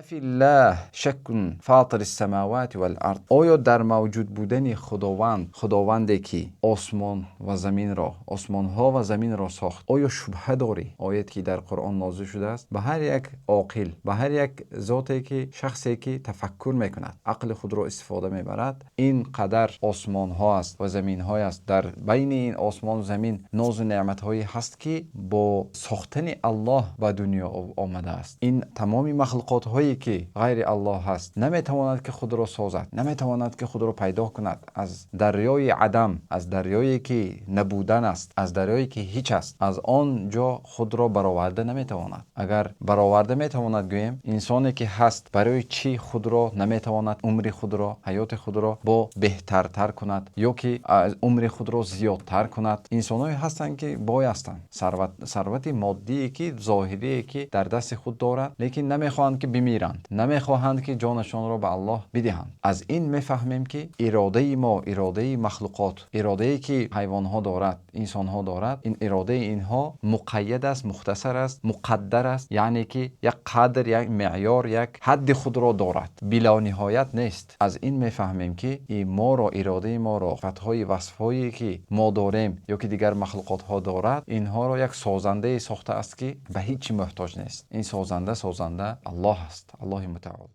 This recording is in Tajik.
أفي الله شك فاطر السماوات والأرض. Оё дар мавҷуд будани Худованд, Худованде ки осмон ва заминро, осмонҳо ва заминро сохт, оё шубҳа дорӣ? Оят ки дар Қуръон нозил шудааст, ба ҳар як оқил, ба ҳар як зоте ки, шахсе ки тафаккур мекунад, ақли худро истифода мебарад, ин қадар осмонҳо аст ва заминҳое аст, дар байни ин осмону замин нозу неъматҳое ҳаст, ки бо сохтани Аллоҳ ба дунё омадааст. Ин тамоми махлуқотҳое ки ғайри Аллоҳ ҳаст, наметавонад ки худро созад, наметавонад ки худро пайдо кунад аз дарёи адам, аз дарёе ки набудан аст, аз дарёе ки ҳеч аст, аз он ҷо худро бароварда наметавонад. Агар бароварда метавонад, гӯем, инсоне ки ҳаст, барои чӣ худро наметавонад, умри худро, ҳаёти худро бо беҳтартар кунад ё ки умри худро зиёдтар кунад? Инсонҳое ҳастанд, ки бой ҳастанд, сарвати моддие ки зоҳирие ки дар дасти худ дорад, лекин намехоҳанд ки бимиранд, намехоҳанд ки ҷонашонро ба Аллоҳ бидиҳанд. Аз ин мефаҳмем, ки иродаи мо, иродаи махлуқот, иродае ки ҳайвонҳо дорад, инсонҳо дорад, ин иродаи инҳо муқайяд аст, мухтасар аст, муқаддар аст, яъне ки як қадр, як меъёр, як ҳадди худро дорад, билониҳоят нест. Аз ин мефаҳмем, ки моро, иродаи моро, сифатҳои, васфҳое ки мо дорем ё ки дигар махлуқотҳо дорад, инҳоро як созандае сохтааст, ки ба ҳеҷ чӣ муҳтоҷ нест. Ин созанда Аллоҳ аст, Аллоҳи мутаол.